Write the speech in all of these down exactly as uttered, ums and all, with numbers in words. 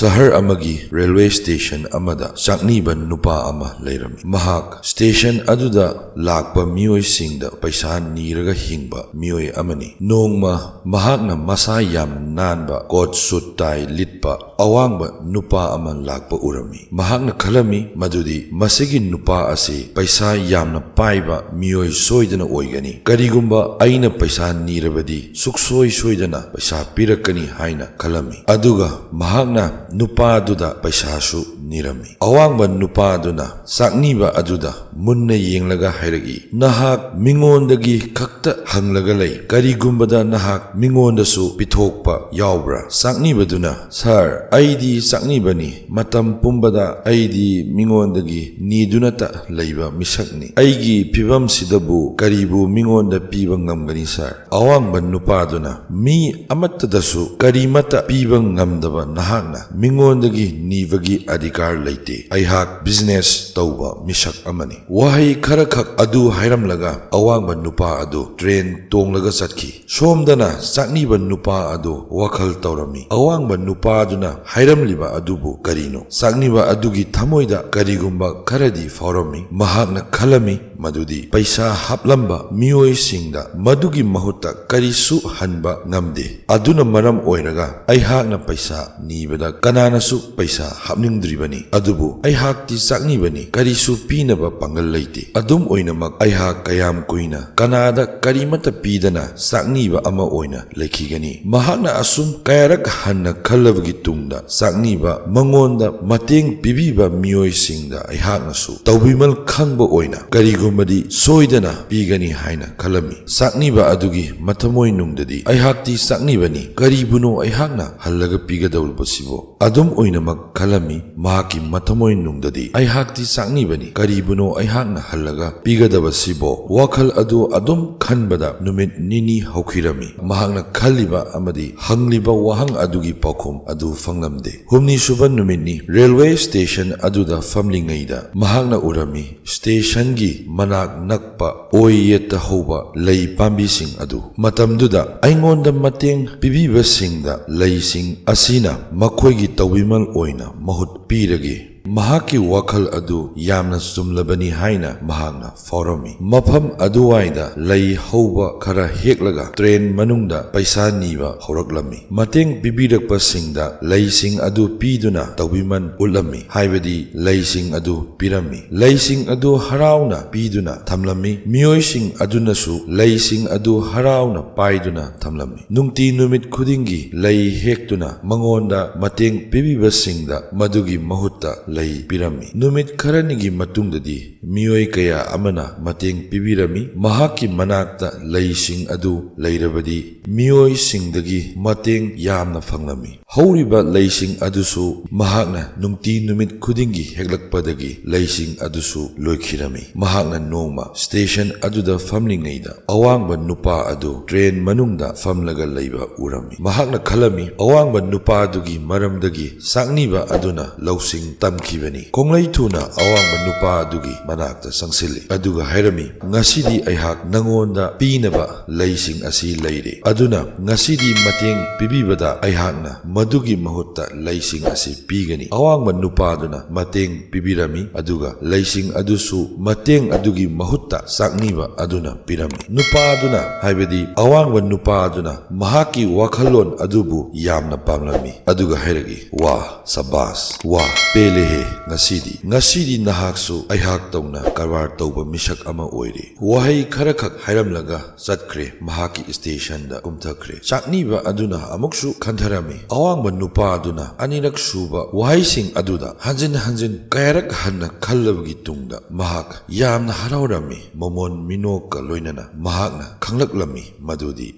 ꯁꯍꯔ ꯑꯃꯒꯤ railway station ꯑꯃꯗ ꯆꯥꯛꯅꯤꯕ ꯅꯨꯄꯥ ꯑꯃ ꯂꯩꯔꯝꯃꯤ꯫ ꯃꯍꯥꯛ ꯁ꯭ꯇꯦꯁꯟ ꯑꯗꯨꯗ ꯂꯥꯛꯄ ꯃꯤꯑꯣꯏꯁꯤꯡꯗ ꯄꯩꯁꯥ ꯅꯤꯔꯒ ꯍꯤꯡꯕ ꯃꯤꯑꯣꯏ ꯑꯃꯅꯤ꯫ ꯅꯣꯡꯃ ꯃꯍꯥꯛꯅ ꯃꯁꯥ ꯌꯥꯝꯅ ꯅꯥꯟꯕ ꯀꯣꯠ ꯁꯨꯠ ꯇꯥꯏ ꯂꯤꯠꯄ ꯑꯋꯥꯡꯕ ꯅꯨꯄꯥ ꯑꯃ ꯂꯥꯛꯄ ꯎꯔꯝꯃꯤ꯫ ꯃꯍꯥꯛꯅ ꯈꯜꯂꯝꯃꯤ ꯃꯗꯨꯗꯤ ꯃꯁꯤꯒꯤ ꯅꯨꯄꯥ ꯑꯁꯤ ꯄꯩꯁꯥ ꯌꯥꯝꯅ ꯄꯥꯏꯕ ꯃꯤꯑꯣꯏ ꯁꯣꯏꯗꯅ ꯑꯣꯏꯒꯅꯤ꯫ ꯀꯔꯤꯒꯨꯝꯕ ꯑꯩꯅ ꯄꯩꯁꯥ ꯅꯤꯔꯕꯗꯤ ꯁꯨꯛꯁꯣꯏ ꯁꯣꯏꯗꯅ ꯄꯩꯁꯥ ꯄꯤꯔꯛꯀꯅꯤ ꯍꯥꯏꯅ ꯈꯜꯂꯝꯃꯤ꯫ ꯑꯗꯨꯒ ꯃꯍꯥꯛꯅ ꯅꯨꯄꯥꯗꯨꯗ ꯄꯩꯁꯥꯁꯨ ꯅꯤꯔꯝꯃꯤ꯫ ꯑꯋꯥꯡꯕ ꯅꯨꯄꯥꯗꯨꯅ ꯆꯥꯛꯅꯤꯕ ꯑꯗꯨꯗ ꯃꯨꯟꯅ ꯌꯦꯡꯂꯒ ꯍꯥꯏꯔꯛꯏ, "ꯅꯍꯥꯛ ꯃꯤꯉꯣꯟꯗꯒꯤ ꯈꯛꯇ ꯍꯪꯂꯒ ꯂꯩ꯫ ꯀꯔꯤꯒꯨꯝꯕꯗ ꯅꯍꯥꯛ ꯃꯤꯉꯣꯟꯗꯁꯨ ꯄꯤꯊꯣꯛꯄ ꯌꯥꯎꯕ꯭ꯔꯥ?" ꯆꯥꯛꯅꯤꯕꯗꯨꯅ, "ꯁꯥꯔ, ꯑꯩꯗꯤ ꯆꯥꯛꯅꯤꯕꯅꯤ꯫ ꯃꯇꯝ ꯄꯨꯝꯕꯗ ꯑꯩꯗꯤ ꯃꯤꯉꯣꯟꯗꯒꯤ ꯅꯤꯗꯨꯅꯇ ꯂꯩꯕ ꯃꯤꯁꯛꯅꯤ꯫ ꯑꯩꯒꯤ ꯐꯤꯕꯝꯁꯤꯗꯕꯨ ꯀꯔꯤꯕꯨ ꯃꯤꯉꯣꯟꯗ ꯄꯤꯕ ꯉꯝꯒꯅꯤ, ꯁꯥꯔ?" ꯑꯋꯥꯡꯕ ꯅꯨꯄꯥꯗꯨꯅ, "ꯃꯤ ꯑꯃꯠꯇꯗꯁꯨ ꯀꯔꯤꯃꯠꯇ ꯄꯤꯕ ꯉꯝꯗꯕ ꯅꯍꯥꯛꯅ ꯃꯤꯉꯣꯟꯗꯒꯤ ꯅꯤꯕꯒꯤ ꯑꯙꯤꯀꯥꯔ ꯂꯩꯇꯦ꯫ ꯑꯩꯍꯥꯛ ꯕꯤꯖꯤꯅꯦꯁ ꯇꯧꯕ ꯃꯤꯁꯛ ꯑꯃꯅꯤ꯫" ꯋꯥꯍꯩ ꯈꯔꯈꯛ ꯑꯗꯨ ꯍꯥꯏꯔꯝꯂꯒ ꯑꯋꯥꯡꯕ ꯅꯨꯄꯥ ꯑꯗꯨ ꯇ꯭ꯔꯦꯟ ꯇꯣꯡꯂꯒ ꯆꯠꯈꯤ꯫ ꯁꯣꯝꯗꯅ ꯆꯥꯛꯅꯤꯕ ꯅꯨꯄꯥ ꯑꯗꯨ ꯋꯥꯈꯜ ꯇꯧꯔꯝꯃꯤ꯫ ꯑꯋꯥꯡꯕ ꯅꯨꯄꯥꯗꯨꯅ ꯍꯥꯏꯔꯝꯂꯤꯕ ꯑꯗꯨꯕꯨ ꯀꯔꯤꯅꯣ? ꯆꯥꯛꯅꯤꯕ ꯑꯗꯨꯒꯤ ꯊꯃꯣꯏꯗ ꯀꯔꯤꯒꯨꯝꯕ ꯈꯔꯗꯤ ꯐꯥꯎꯔꯝꯃꯤ꯫ ꯃꯍꯥꯛꯅ ꯈꯜꯂꯝꯃꯤ ꯃꯗꯨꯗꯤ ꯄꯩꯁꯥ ꯍꯥꯞꯂꯝꯕ ꯃꯤꯑꯣꯏꯁꯤꯡꯗ ꯃꯗꯨꯒꯤ ꯃꯍꯨꯠꯇ ꯀꯔꯤꯁꯨ ꯍꯟꯕ ꯉꯝꯗꯦ꯫ ꯑꯗꯨꯅ ꯃꯔꯝ ꯑꯣꯏꯔꯒ ꯑꯩꯍꯥꯛꯅ ꯄꯩꯁꯥ ꯅꯤꯕꯗ ꯀꯅꯥꯅꯁꯨ ꯄꯩꯁꯥ ꯍꯥꯞꯅꯤꯡꯗ꯭ꯔꯤꯕꯅꯤ꯫ ꯑꯗꯨꯕꯨ ꯑꯩꯍꯥꯛꯇꯤ ꯆꯥꯛꯅꯤꯕꯅꯤ, ꯀꯔꯤꯁꯨ ꯄꯤꯅꯕ ꯄꯥꯡꯒꯜ ꯂꯩꯇꯦ꯫ ꯑꯗꯨꯝ ꯑꯣꯏꯅꯃꯛ, ꯑꯩꯍꯥꯛ ꯀꯌꯥꯝ ꯀꯨꯏꯅ ꯀꯅꯥꯗ ꯀꯔꯤꯃꯠꯇ ꯄꯤꯗꯅ ꯆꯥꯛꯅꯤꯕ ꯑꯃ ꯑꯣꯏꯅ ꯂꯩꯈꯤꯒꯅꯤ? ꯃꯍꯥꯛꯅ ꯑꯁꯨꯝ ꯀꯌꯥꯔꯛ ꯍꯟꯅ ꯈꯜꯂꯕꯒꯤ ꯇꯨꯡꯗ, ꯆꯥꯛꯅꯤꯕ ꯃꯉꯣꯟꯗ ꯃꯇꯦꯡ ꯄꯤꯕꯤꯕ ꯃꯤꯑꯣꯏꯁꯤꯡꯗ ꯑꯩꯍꯥꯛꯅꯁꯨ ꯇꯧꯕꯤꯃꯜ ꯈꯪꯕ ꯑꯣꯏꯅ ꯀꯔꯤꯒꯨꯝꯕꯗꯤ ꯁꯣꯏꯗꯅ ꯄꯤꯒꯅꯤ ꯍꯥꯏꯅ ꯈꯜꯂꯝꯃꯤ꯫ ꯆꯥꯛꯅꯤꯕ ꯑꯗꯨꯒꯤ ꯃꯊꯃꯣꯏꯅꯨꯡꯗꯗꯤ, "ꯑꯩꯍꯥꯛꯇꯤ ꯆꯥꯛꯅꯤꯕꯅꯤ, ꯀꯔꯤꯕꯨꯅꯣ ꯑꯩꯍꯥꯛꯅ ꯍꯜꯂꯒ ꯄꯤꯒꯗꯧꯔꯤꯕꯁꯤꯕꯣ?" ꯑꯗꯨꯝ ꯑꯣꯏꯅꯃꯛ ꯈꯜꯂꯝꯃꯤ꯫ ꯃꯍꯥꯛꯀꯤ ꯃꯊꯃꯣꯏꯅꯨꯡꯗꯗꯤ, "ꯑꯩꯍꯥꯛꯇꯤ ꯆꯥꯛꯅꯤꯕꯅꯤ, ꯀꯔꯤꯕꯨꯅꯣ ꯑꯩꯍꯥꯛꯅ ꯍꯜꯂꯒ ꯄꯤꯒꯗꯕꯁꯤꯕꯣ?" ꯋꯥꯈꯜ ꯑꯗꯨ ꯑꯗꯨꯝ ꯈꯟꯕꯗ ꯅꯨꯃꯤꯠ ꯅꯤꯅꯤ ꯍꯧꯈꯤꯔꯝꯃꯤ꯫ ꯃꯍꯥꯛꯅ ꯈꯜꯂꯤꯕ ꯑꯃꯗꯤ ꯍꯪꯂꯤꯕ ꯋꯥꯍꯪ ꯑꯗꯨꯒꯤ ꯄꯥꯎꯈꯨꯝ ꯑꯗꯨ ꯐꯪꯂꯝꯗꯦ꯫ ꯍꯨꯝꯅꯤꯁꯨꯕ ꯅꯨꯃꯤꯠꯅꯤ꯫ ꯔꯦꯜꯋꯦ ꯁ꯭ꯇꯦꯁꯟ ꯑꯗꯨꯗ ꯐꯝꯂꯤꯉꯩꯗ ꯃꯍꯥꯛꯅ ꯎꯔꯝꯃꯤ ꯁ꯭ꯇꯦꯁꯟꯒꯤ ꯃꯅꯥꯛ ꯅꯛꯄ ꯑꯣꯏ ꯌꯦꯠꯇ ꯍꯧꯕ ꯂꯩ ꯄꯥꯝꯕꯤꯁꯤꯡ ꯑꯗꯨ꯫ ꯃꯇꯝꯗꯨꯗ ꯑꯩꯉꯣꯟꯗ ꯃꯇꯦꯡ ꯄꯤꯕꯤꯕꯁꯤꯡꯗ ꯂꯩꯁꯤꯡ ꯑꯁꯤꯅ ꯃꯈꯣꯏꯒꯤ ꯇꯧꯕꯤꯃꯜ ꯑꯣꯏꯅ ꯃꯍꯨꯠ ꯄꯤꯔꯒꯦ꯫ ꯃꯍꯥꯛꯀꯤ ꯋꯥꯈꯜ ꯑꯗꯨ ꯌꯥꯝꯅ ꯆꯨꯝꯂꯕꯅꯤ ꯍꯥꯏꯅ ꯃꯍꯥꯛꯅ ꯐꯥꯎꯔꯝꯃꯤ꯫ ꯃꯐꯝ ꯑꯗꯨꯋꯥꯏꯗ ꯂꯩ ꯍꯧꯕ ꯈꯔ ꯍꯦꯛꯂꯒ ꯇ꯭ꯔꯦꯟ ꯃꯅꯨꯡꯗ ꯄꯩꯁꯥ ꯅꯤꯕ ꯍꯧꯔꯛꯂꯝꯃꯤ꯫ ꯃꯇꯦꯡ ꯄꯤꯕꯤꯔꯛꯄꯁꯤꯡꯗ ꯂꯩꯁꯤꯡ ꯑꯗꯨ ꯄꯤꯗꯨꯅ ꯇꯧꯕꯤꯃꯜ ꯎꯠꯂꯝꯃꯤ, ꯍꯥꯏꯕꯗꯤ ꯂꯩꯁꯤꯡ ꯑꯗꯨ ꯄꯤꯔꯝꯃꯤ꯫ ꯂꯩꯁꯤꯡ ꯑꯗꯨ ꯍꯔꯥꯎꯅ ꯄꯤꯗꯨꯅ ꯊꯝꯂꯝꯃꯤ꯫ ꯃꯤꯑꯣꯏꯁꯤꯡ ꯑꯗꯨꯅꯁꯨ ꯂꯩꯁꯤꯡ ꯑꯗꯨ ꯍꯔꯥꯎꯅ ꯄꯥꯏꯗꯨꯅ ꯊꯝꯂꯝꯃꯤ꯫ ꯅꯨꯡꯇꯤ ꯅꯨꯃꯤꯠ ꯈꯨꯗꯤꯡꯒꯤ ꯂꯩ ꯍꯦꯛꯇꯨꯅ ꯃꯉꯣꯟꯗ ꯃꯇꯦꯡ ꯄꯤꯕꯤꯕꯁꯤꯡꯗ ꯃꯗꯨꯒꯤ ꯃꯍꯨꯠꯇ ꯂꯩ ꯄꯤꯔꯝꯃꯤ꯫ ꯅꯨꯃꯤꯠ ꯈꯔꯅꯤꯒꯤ ꯃꯇꯨꯡꯗꯗꯤ ꯃꯤꯑꯣꯏ ꯀꯌꯥ ꯑꯃꯅ ꯃꯇꯦꯡ ꯄꯤꯕꯤꯔꯝꯃꯤ꯫ ꯃꯍꯥꯛꯀꯤ ꯃꯅꯥꯛꯇ ꯂꯩꯁꯤꯡ ꯑꯗꯨ ꯂꯩꯔꯕꯗꯤ ꯃꯤꯑꯣꯏꯁꯤꯡꯗꯒꯤ ꯃꯇꯦꯡ ꯌꯥꯝꯅ ꯐꯪꯂꯝꯃꯤ꯫ ꯍꯧꯔꯤꯕ ꯂꯩꯁꯤꯡ ꯑꯗꯨꯁꯨ ꯃꯍꯥꯛꯅ ꯅꯨꯡꯇꯤ ꯅꯨꯃꯤꯠ ꯈꯨꯗꯤꯡꯒꯤ ꯍꯦꯛꯂꯛꯄꯗꯒꯤ ꯂꯩꯁꯤꯡ ꯑꯗꯨꯁꯨ ꯂꯣꯏꯈꯤꯔꯝꯃꯤ꯫ ꯃꯍꯥꯛꯅ ꯅꯣꯡꯃ ꯁ꯭ꯇꯦꯁꯟ ꯑꯗꯨꯗ ꯐꯝꯂꯤꯉꯩꯗ ꯑꯋꯥꯡꯕ ꯅꯨꯄꯥ ꯑꯗꯨ ꯇ꯭ꯔꯦꯟ ꯃꯅꯨꯡꯗ ꯐꯝꯂꯒ ꯂꯩꯕ ꯎꯔꯝꯃꯤ꯫ ꯃꯍꯥꯛꯅ ꯈꯜꯂꯝꯃꯤ, "ꯑꯋꯥꯡꯕ ꯅꯨꯄꯥ ꯑꯗꯨꯒꯤ ꯃꯔꯝꯗꯒꯤ ꯆꯥꯛꯅꯤꯕ ꯑꯗꯨꯅ ꯂꯧꯁꯤꯡ ꯇꯝꯈꯤꯕꯅꯤ꯫ ꯈꯣꯡꯂꯩ ꯊꯨꯅ ꯑꯋꯥꯡꯕ ꯅꯨꯄꯥ ꯑꯗꯨꯒꯤ ꯃꯅꯥꯛꯇ ꯆꯪꯁꯤꯜꯂꯤ꯫ ꯑꯗꯨꯒ ꯍꯥꯏꯔꯝꯃꯤ, 'ꯉꯁꯤꯗꯤ ꯑꯩꯍꯥꯛ ꯅꯉꯣꯟꯗ ꯄꯤꯅꯕ ꯂꯩꯁꯤꯡ ꯑꯁꯤ ꯂꯩꯔꯦ꯫ ꯑꯗꯨꯅ ꯉꯁꯤꯗꯤ ꯃꯇꯦꯡ ꯄꯤꯕꯤꯕꯗ ꯑꯩꯍꯥꯛꯅ ꯃꯗꯨꯒꯤ ꯃꯍꯨꯠꯇ ꯂꯩꯁꯤꯡ ꯑꯁꯤ ꯄꯤꯒꯅꯤ.' ꯑꯋꯥꯡꯕ ꯅꯨꯄꯥꯗꯨꯅ ꯃꯇꯦꯡ ꯄꯤꯕꯤꯔꯝꯃꯤ, ꯑꯗꯨꯒ ꯂꯩꯁꯤꯡ ꯑꯗꯨꯁꯨ ꯃꯇꯦꯡ ꯑꯗꯨꯒꯤ ꯃꯍꯨꯠꯇ ꯆꯥꯛꯅꯤꯕ ꯑꯗꯨꯅ ꯄꯤꯔꯝꯃꯤ꯫ ꯅꯨꯄꯥꯗꯨꯅ, ꯍꯥꯏꯕꯗꯤ ꯑꯋꯥꯡꯕ ꯅꯨꯄꯥꯗꯨꯅ, ꯃꯍꯥꯛꯀꯤ ꯋꯥꯈꯜꯂꯣꯟ ꯑꯗꯨꯕꯨ ꯌꯥꯝꯅ ꯄꯥꯝꯂꯝꯃꯤ, ꯑꯗꯨꯒ ꯍꯥꯏꯔꯛꯏ, "ꯋꯥ, ꯁꯕꯥꯁ, ꯋꯥ, ꯄꯦꯜꯂꯦꯍꯦ ꯉꯁꯤꯗꯤ꯫ ꯉꯁꯤꯗꯤ ꯅꯍꯥꯛꯁꯨ ꯑꯩꯍꯥꯛ ꯇꯧꯅ ꯀꯔꯕꯥꯔ ꯇꯧꯕ ꯃꯤꯁꯛ ꯑꯃ ꯑꯣꯏꯔꯦ꯫" ꯋꯥꯍꯩ ꯈꯔꯈꯛ ꯍꯥꯏꯔꯝꯂꯒ ꯆꯠꯈ꯭ꯔꯦ꯫ ꯃꯍꯥꯛꯀꯤ ꯁ꯭ꯇꯦꯁꯟꯗ ꯀꯨꯝꯊꯈ꯭ꯔꯦ꯫ ꯆꯥꯛꯅꯤꯕ ꯑꯗꯨꯅ ꯑꯃꯨꯛꯁꯨ ꯈꯟꯊꯔꯝꯃꯤ꯫ ꯑꯋꯥꯡꯕ ꯅꯨꯄꯥ ꯑꯗꯨꯅ ꯑꯅꯤꯔꯛ ꯁꯨꯕ ꯋꯥꯍꯩꯁꯤꯡ ꯑꯗꯨꯗ ꯍꯟꯖꯤꯟ ꯍꯟꯖꯤꯟ ꯀꯌꯥꯔꯛ ꯍꯟꯅ ꯈꯜꯂꯕꯒꯤ ꯇꯨꯡꯗ ꯃꯍꯥꯛ ꯌꯥꯝꯅ ꯍꯔꯥꯎꯔꯝꯃꯤ꯫ ꯃꯃꯣꯟ ꯃꯤꯅꯣꯛꯀ ꯂꯣꯏꯅꯅ ꯃꯍꯥꯛꯅ ꯈꯪꯂꯛꯂꯝꯃꯤ ꯃꯗꯨꯗꯤ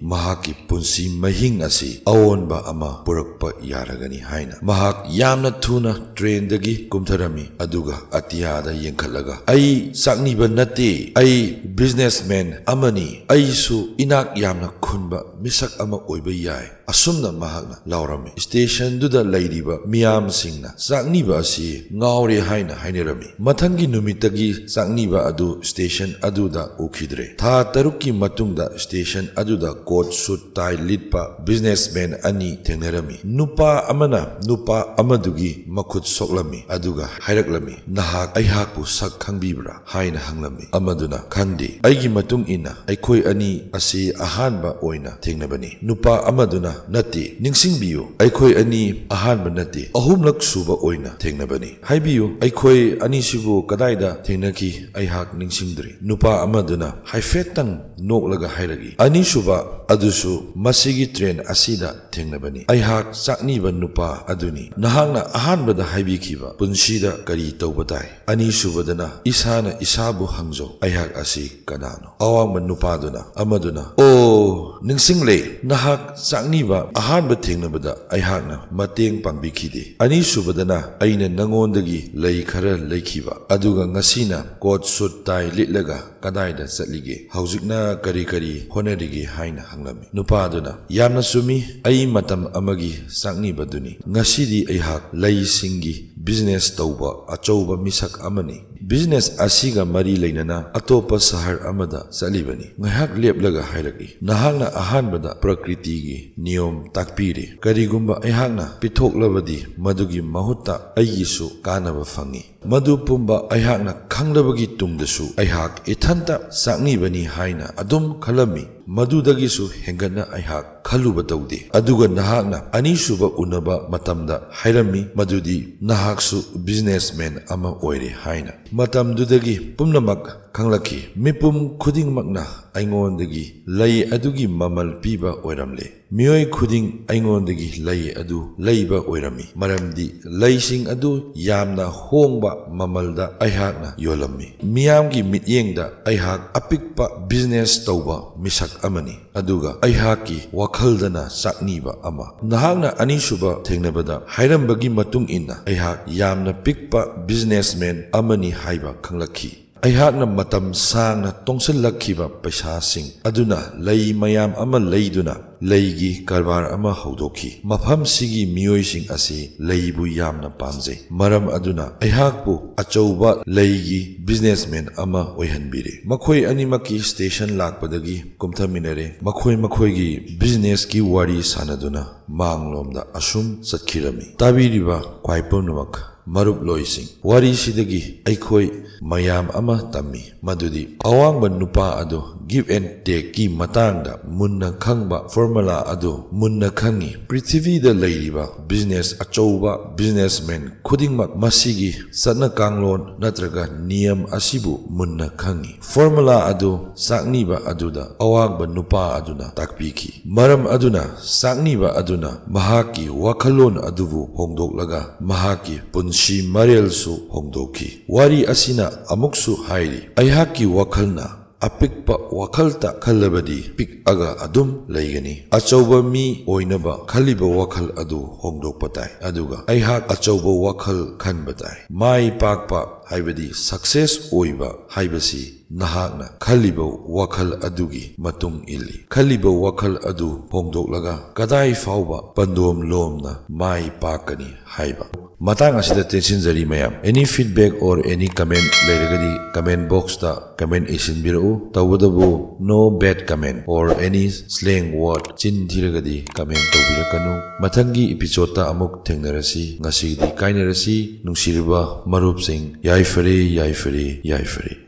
ꯃꯍꯥꯛꯀꯤ ꯄꯨꯟꯁꯤ ꯃꯍꯤꯡ ꯑꯁꯤ ꯑꯑꯣꯟꯕ ꯑꯃ ꯄꯨꯔꯛꯄ ꯌꯥꯔꯒꯅꯤ ꯍꯥꯏꯅ꯫ ꯃꯍꯥꯛ ꯌꯥꯝꯅ ꯊꯨꯅ ꯇ꯭ꯔꯦꯟꯗꯒꯤ ꯀꯨꯝꯊꯔꯝꯃꯤ, ꯑꯗꯨꯒ ꯑꯇꯤꯌꯥꯗ ꯌꯦꯡꯈꯠꯂꯒ, "ꯑꯩ ꯆꯥꯛꯅꯤꯕ ꯅꯠꯇꯦ, ꯑꯩ ꯕꯤꯖꯤꯅꯦꯁꯃꯦꯟ ꯑꯃꯅꯤ, ꯑꯩꯁꯨ ꯏꯅꯥꯛ ꯌꯥꯝꯅ ꯈꯨꯟꯕ ꯃꯤꯁꯛ ꯑꯃ ꯑꯣꯏꯕ ꯌꯥꯏ"꯫ ꯑꯁꯨꯝꯅ ꯃꯍꯥꯛꯅ ꯂꯥꯎꯔꯝꯃꯤ꯫ ꯁ꯭ꯇꯦꯁꯟꯗꯨꯗ ꯂꯩꯔꯤꯕ ꯃꯤꯌꯥꯝꯁꯤꯡꯅ ꯆꯥꯛꯅꯤꯕ ꯑꯁꯤ ꯉꯥꯎꯔꯦ ꯍꯥꯏꯅ ꯍꯥꯏꯅꯔꯝꯃꯤ꯫ ꯃꯊꯪꯒꯤ ꯅꯨꯃꯤꯠꯇꯒꯤ ꯆꯥꯛꯅꯤꯕ ꯑꯗꯨ ꯁ꯭ꯇꯦꯁꯟ ꯑꯗꯨꯗ ꯎꯈꯤꯗ꯭ꯔꯦ꯫ ꯊꯥ ꯇꯔꯨꯛꯀꯤ ꯃꯇꯨꯡꯗ ꯁ꯭ꯇꯦꯁꯟ ꯑꯗꯨꯗ ꯀꯣꯠ ꯁꯨꯠ ꯇꯥꯏ ꯂꯤꯠꯄ ꯕꯤꯖꯤꯅꯦꯁꯃꯦꯟ ꯑꯅꯤ ꯊꯦꯡꯅꯔꯝꯃꯤ꯫ ꯅꯨꯄꯥ ꯑꯃꯅ ꯅꯨꯄꯥ ꯑꯃꯗꯨꯒꯤ ꯃꯈꯨꯠ ꯁꯣꯛꯂꯝꯃꯤ, ꯑꯗꯨꯒ ꯍꯥꯏꯔꯛꯂꯝꯃꯤ, "ꯅꯍꯥꯛ ꯑꯩꯍꯥꯛꯄꯨ ꯁꯛ ꯈꯪꯕꯤꯕ꯭ꯔꯥ?" ꯍꯥꯏꯅ ꯍꯪꯂꯝꯃꯤ꯫ ꯑꯃꯗꯨꯅ, "ꯈꯪꯗꯦ, ꯑꯩꯒꯤ ꯃꯇꯨꯡ ꯏꯟꯅ ꯑꯩꯈꯣꯏ ꯑꯅꯤ ꯑꯁꯤ ꯑꯍꯥꯟꯕ ꯑꯣꯏꯅ ꯊꯦꯡꯅꯕꯅꯤ"꯫ ꯅꯨꯄꯥ ꯑꯃꯗꯨꯅ, "ꯅꯠꯇꯦ, ꯅꯤꯡꯁꯤꯡꯕꯤꯌꯨ, ꯑꯩꯈꯣꯏ ꯑꯅꯤ ꯑꯍꯥꯟꯕ ꯅꯠꯇꯦ, ꯑꯍꯨꯝꯂꯛ ꯁꯨꯕ ꯑꯣꯏꯅ ꯊꯦꯡꯅꯕꯅꯤ꯫ ꯍꯥꯏꯕꯤꯌꯨ, ꯑꯩꯈꯣꯏ ꯑꯅꯤꯁꯤꯕꯨ ꯀꯗꯥꯏꯗ ꯊꯦꯡꯅꯈꯤ? ꯑꯩꯍꯥꯛ ꯅꯤꯡꯁꯤꯡꯗ꯭ꯔꯦ"꯫ ꯅꯨꯄꯥ ꯑꯃꯗꯨꯅ ꯍꯥꯏꯐꯦꯠꯇꯪ ꯅꯣꯛꯂꯒ ꯍꯥꯏꯔꯛꯏ, "ꯑꯅꯤꯁꯨꯕ ꯑꯗꯨꯁꯨ ꯃꯁꯤꯒꯤ ꯇ꯭ꯔꯦꯟ ꯑꯁꯤꯗ ꯊꯦꯡꯅꯕꯅꯤ꯫ ꯑꯩꯍꯥꯛ ꯆꯥꯛꯅꯤꯕ ꯅꯨꯄꯥ ꯑꯗꯨꯅꯤ꯫ ꯅꯍꯥꯛꯅ ꯑꯍꯥꯟꯕꯗ ꯍꯥꯏꯕꯤꯈꯤꯕ, ꯄꯨꯟꯁꯤꯗ ꯀꯔꯤ ꯇꯧꯕ ꯇꯥꯏ? ꯑꯅꯤꯁꯨꯕꯗꯅ ꯏꯁꯥꯅ ꯏꯁꯥꯕꯨ ꯍꯪꯖꯧ, 'ꯑꯩꯍꯥꯛ ꯑꯁꯤ ꯀꯅꯥꯅꯣ?'" ꯑꯋꯥꯡꯕ ꯅꯨꯄꯥꯗꯨꯅ ꯑꯃꯗꯨꯅ, "ꯑꯣ, ꯅꯤꯡꯁꯤꯡꯂꯦ, ꯅꯍꯥꯛ ꯆꯥꯛꯅꯤꯕ ꯑꯍꯥꯟꯕ ꯊꯦꯡꯅꯕꯗ ꯑꯩꯍꯥꯛꯅ ꯃꯇꯦꯡ ꯄꯥꯡꯕꯤꯈꯤꯗꯦ꯫ ꯑꯅꯤꯁꯨꯕꯗꯅ ꯑꯩꯅ ꯅꯉꯣꯟꯗꯒꯤ ꯂꯩ ꯈꯔ ꯂꯩꯈꯤꯕ, ꯑꯗꯨꯒ ꯉꯁꯤꯅ ꯀꯣꯠ ꯁꯨꯠ ꯇꯥꯏ ꯂꯤꯠꯂꯒ ꯀꯗꯥꯏꯗ ꯆꯠꯂꯤꯒꯦ? ꯍꯧꯖꯤꯛꯅ ꯀꯔꯤ ꯀꯔꯤ ꯍꯣꯠꯅꯔꯤꯒꯦ?" ꯍꯥꯏꯅ ꯍꯪꯂꯝꯃꯤ꯫ ꯅꯨꯄꯥꯗꯨꯅ, "ꯌꯥꯝꯅ ꯆꯨꯝꯃꯤ, ꯑꯩ ꯃꯇꯝ ꯑꯃꯒꯤ ꯆꯥꯛꯅꯤꯕꯗꯨꯅꯤ꯫ ꯉꯁꯤꯗꯤ ꯑꯩꯍꯥꯛ ꯂꯩꯁꯤꯡꯒꯤ ꯕꯤꯖꯤꯅꯦꯁ ꯇꯧꯕ ꯑꯆꯧꯕ ꯃꯤꯁꯛ ꯑꯃꯅꯤ꯫ ꯕꯤꯖꯤꯅꯦꯁ ꯑꯁꯤꯒ ꯃꯔꯤ ꯂꯩꯅꯅ ꯑꯇꯣꯞꯄ ꯁꯍꯔ ꯑꯃꯗ ꯆꯠꯂꯤꯕꯅꯤ"꯫ ꯉꯥꯏꯍꯥꯛ ꯂꯦꯞꯂꯒ ꯍꯥꯏꯔꯛꯏ, "ꯅꯍꯥꯛꯅ ꯑꯍꯥꯟꯕꯗ ꯄ꯭ꯔꯀ꯭ꯔꯤꯇꯤꯒꯤ ꯅꯤꯌꯣꯝ ꯇꯥꯛꯄꯤꯔꯦ꯫ ꯀꯔꯤꯒꯨꯝꯕ ꯑꯩꯍꯥꯛꯅ ꯄꯤꯊꯣꯛꯂꯕꯗꯤ ꯃꯗꯨꯒꯤ ꯃꯍꯨꯠꯇ ꯑꯩꯒꯤꯁꯨ ꯀꯥꯟꯅꯕ ꯐꯪꯏ꯫ ꯃꯗꯨ ꯄꯨꯝꯕ ꯑꯩꯍꯥꯛꯅ ꯈꯪꯂꯕꯒꯤ ꯇꯨꯡꯗꯁꯨ ꯑꯩꯍꯥꯛ ꯏꯊꯟꯇ ꯆꯥꯛꯅꯤꯕꯅꯤ ꯍꯥꯏꯅ ꯑꯗꯨꯝ ꯈꯜꯂꯝꯃꯤ꯫ ꯃꯗꯨꯗꯒꯤꯁꯨ ꯍꯦꯟꯒꯠꯅ ꯑꯩꯍꯥꯛ ꯈꯜꯂꯨꯕ ꯇꯧꯗꯦ꯫ ꯑꯗꯨꯒ ꯅꯍꯥꯛꯅ ꯑꯅꯤꯁꯨꯕ ꯎꯅꯕ ꯃꯇꯝꯗ ꯍꯥꯏꯔꯝꯃꯤ ꯃꯗꯨꯗꯤ ꯅꯍꯥꯛꯁꯨ ꯕꯤꯖꯤꯅꯦꯁꯃꯦꯟ ꯑꯃ ꯑꯣꯏꯔꯦ ꯍꯥꯏꯅ꯫ ꯃꯇꯝꯗꯨꯗꯒꯤ ꯄꯨꯝꯅꯃꯛ ꯈꯪꯂꯛꯈꯤ꯫ ꯃꯤꯄꯨꯝ ꯈꯨꯗꯤꯡꯃꯛꯅ ꯑꯩꯉꯣꯟꯗꯒꯤ ꯂꯩ ꯑꯗꯨꯒꯤ ꯃꯃꯜ ꯄꯤꯕ ꯑꯣꯏꯔꯝꯂꯦ꯫ ꯃꯤꯑꯣꯏ ꯈꯨꯗꯤꯡ ꯑꯩꯉꯣꯟꯗꯒꯤ ꯂꯩ ꯑꯗꯨ ꯂꯩꯕ ꯑꯣꯏꯔꯝꯃꯤ, ꯃꯔꯝꯗꯤ ꯂꯩꯁꯤꯡ ꯑꯗꯨ ꯌꯥꯝꯅ ꯍꯣꯡꯕ ꯃꯃꯜꯗ ꯑꯩꯍꯥꯛꯅ ꯌꯣꯜꯂꯝꯃꯤ꯫ ꯃꯤꯌꯥꯝꯒꯤ ꯃꯤꯠꯌꯦꯡꯗ ꯑꯩꯍꯥꯛ ꯑꯄꯤꯛꯄ ꯕꯤꯖꯤꯅꯦꯁ ꯇꯧꯕ ꯃꯤꯁꯛ ꯑꯃꯅꯤ, ꯑꯗꯨꯒ ꯑꯩꯍꯥꯛꯀꯤ ꯋꯥꯈꯜꯗꯅ ꯆꯥꯛꯅꯤꯕ ꯑꯃ꯫ ꯅꯍꯥꯛꯅ ꯑꯅꯤꯁꯨꯕ ꯊꯦꯡꯅꯕꯗ ꯍꯥꯏꯔꯝꯕꯒꯤ ꯃꯇꯨꯡ ꯏꯟꯅ, ꯑꯩꯍꯥꯛ ꯌꯥꯝꯅ ꯄꯤꯛꯄ ꯕꯤꯖꯤꯅꯦꯁꯃꯦꯟ ꯑꯃꯅꯤ ꯍꯥꯏꯕ ꯈꯪꯂꯛꯈꯤ꯫ ꯑꯩꯍꯥꯛꯅ ꯃꯇꯝ ꯁꯥꯡꯅ ꯇꯣꯡꯁꯤꯜꯂꯛꯈꯤꯕ ꯄꯩꯁꯥꯁꯤꯡ ꯑꯗꯨꯅ ꯂꯩ ꯃꯌꯥꯝ ꯑꯃ ꯂꯩꯗꯨꯅ ꯂꯩꯒꯤ ꯀꯔꯕꯥꯔ ꯑꯃ ꯍꯧꯗꯣꯛꯈꯤ꯫ ꯃꯐꯝꯁꯤꯒꯤ ꯃꯤꯑꯣꯏꯁꯤꯡ ꯑꯁꯤ ꯂꯩꯕꯨ ꯌꯥꯝꯅ ꯄꯥꯝꯖꯩ, ꯃꯔꯝ ꯑꯗꯨꯅ ꯑꯩꯍꯥꯛꯄꯨ ꯑꯆꯧꯕ ꯂꯩꯒꯤ ꯕꯤꯖꯤꯅꯦꯁꯃꯦꯟ ꯑꯃ ꯑꯣꯏꯍꯟꯕꯤꯔꯦ꯫ ꯃꯈꯣꯏ ꯑꯅꯤꯃꯛꯀꯤ ꯁ꯭ꯇꯦꯁꯟ ꯂꯥꯛꯄꯗꯒꯤ ꯀꯨꯝꯊꯃꯤꯟꯅꯔꯦ꯫ ꯃꯈꯣꯏ ꯃꯈꯣꯏꯒꯤ ꯕꯤꯖꯤꯅꯦꯁꯀꯤ ꯋꯥꯔꯤ ꯁꯥꯟꯅꯗꯨꯅ ꯃꯥꯡꯂꯣꯝꯗ ꯑꯁꯨꯝ ꯆꯠꯈꯤꯔꯝꯃꯤ꯫ ꯇꯥꯕꯤꯔꯤꯕ ꯈ꯭ꯋꯥꯏ ꯄꯨꯝꯅꯃꯛ, ꯃꯔꯨꯞꯂꯣꯏꯁꯤꯡ, ꯋꯥꯔꯤꯁꯤꯗꯒꯤ ꯑꯩꯈꯣꯏ ꯃꯌꯥꯝ ꯑꯃ ꯇꯝꯃꯤ, ꯃꯗꯨꯗꯤ ꯑꯋꯥꯡꯕ ꯅꯨꯄꯥ ꯑꯗꯨ give and take ꯀꯤ ꯃꯇꯥꯡꯗ ꯃꯨꯟꯅ ꯈꯪꯕ ꯐꯣꯔꯃꯨꯂꯥ ꯑꯗꯨ ꯃꯨꯟꯅ ꯈꯪꯉꯤ꯫ ꯄ꯭ꯔꯤꯊꯤꯕꯤꯗ ꯂꯩꯔꯤꯕ ꯕꯤꯖꯤꯅꯦꯁ ꯑꯆꯧꯕ ꯕꯤꯖꯤꯅꯦꯁꯃꯦꯟ ꯈꯨꯗꯤꯡꯃꯛ ꯃꯁꯤꯒꯤ ꯆꯠꯅ ꯀꯥꯡꯂꯣꯟ ꯅꯠꯇ꯭ꯔꯒ ꯅꯤꯌꯝ ꯑꯁꯤꯕꯨ ꯃꯨꯟꯅ ꯈꯪꯉꯤ꯫ ꯐꯣꯔꯃꯨꯂꯥ ꯑꯗꯨ ꯆꯥꯛꯅꯤꯕ ꯑꯗꯨꯗ ꯑꯋꯥꯡꯕ ꯅꯨꯄꯥ ꯑꯗꯨꯅ ꯇꯥꯛꯄꯤꯈꯤ꯫ ꯃꯔꯝ ꯑꯗꯨꯅ ꯆꯥꯛꯅꯤꯕ ꯑꯗꯨꯅ ꯃꯍꯥꯛꯀꯤ ꯋꯥꯈꯜꯂꯣꯟ ꯑꯗꯨꯕꯨ ꯍꯣꯡꯗꯣꯛꯂꯒ ꯃꯍꯥꯛꯀꯤ ꯄꯨꯟꯁꯤ ꯃꯔꯦꯜꯁꯨ ꯍꯣꯡꯗꯣꯛꯈꯤ꯫ ꯋꯥꯔꯤ ꯑꯁꯤꯅ ꯑꯃꯨꯛꯁꯨ ꯍꯥꯏꯔꯤ, ꯑꯩꯍꯥꯛꯀꯤ ꯋꯥꯈꯜꯅ ꯑꯄꯤꯛꯄ ꯋꯥꯈꯜꯇ ꯈꯜꯂꯕꯗꯤ ꯄꯤꯛꯑꯒ ꯑꯗꯨꯝ ꯂꯩꯒꯅꯤ꯫ ꯑꯆꯧꯕ ꯃꯤ ꯑꯣꯏꯅꯕ ꯈꯜꯂꯤꯕ ꯋꯥꯈꯜ ꯑꯗꯨ ꯍꯣꯡꯗꯣꯛꯄ ꯇꯥꯏ, ꯑꯗꯨꯒ ꯑꯩꯍꯥꯛ ꯑꯆꯧꯕ ꯋꯥꯈꯜ ꯈꯟꯕ ꯇꯥꯏ꯫ ꯃꯥꯏ ꯄꯥꯛꯄ ꯍꯥꯏꯕꯗꯤ ꯁꯛꯁꯦꯁ ꯑꯣꯏꯕ ꯍꯥꯏꯕꯁꯤ ꯅꯍꯥꯛꯅ ꯈꯜꯂꯤꯕ ꯋꯥꯈꯜ ꯑꯗꯨꯒꯤ ꯃꯇꯨꯡ ꯏꯜꯂꯤ꯫ ꯈꯜꯂꯤꯕ ꯋꯥꯈꯜ ꯑꯗꯨ ꯍꯣꯡꯗꯣꯛꯂꯒ ꯀꯗꯥꯏ ꯐꯥꯎꯕ ꯄꯟꯗꯣꯝ ꯂꯣꯝꯅ ꯃꯥꯏ ꯄꯥꯛꯀꯅꯤ ꯍꯥꯏꯕ꯫ ꯃꯇꯥꯡ ꯑꯁꯤꯗ ꯇꯦꯟꯁꯤꯟꯖꯔꯤ ꯃꯌꯥꯝ, any feedback or any comment ꯂꯩꯔꯒꯗꯤ comment box ꯇ comment ꯏꯁꯤꯟꯕꯤꯔꯛꯎ꯫ ꯇꯧꯕꯇꯕꯨ no bad comment or any slang word, ꯆꯤꯟ ꯊꯤꯔꯒꯗꯤ comment ꯇꯧꯕꯤꯔꯛꯀꯅꯨ꯫ ꯃꯊꯪꯒꯤ episode ꯇ ꯑꯃꯨꯛ ꯊꯦꯡꯅꯔꯁꯤ꯫ ꯉꯁꯤꯒꯤꯗꯤ ꯀꯥꯏꯅꯔꯁꯤ꯫ ꯅꯨꯡꯁꯤꯔꯕ ꯃꯔꯨꯞꯁꯤꯡ, ꯌꯥꯏꯐꯔꯦ, ꯌꯥꯏꯐꯔꯦ, ꯌꯥꯏꯐꯔꯦ꯫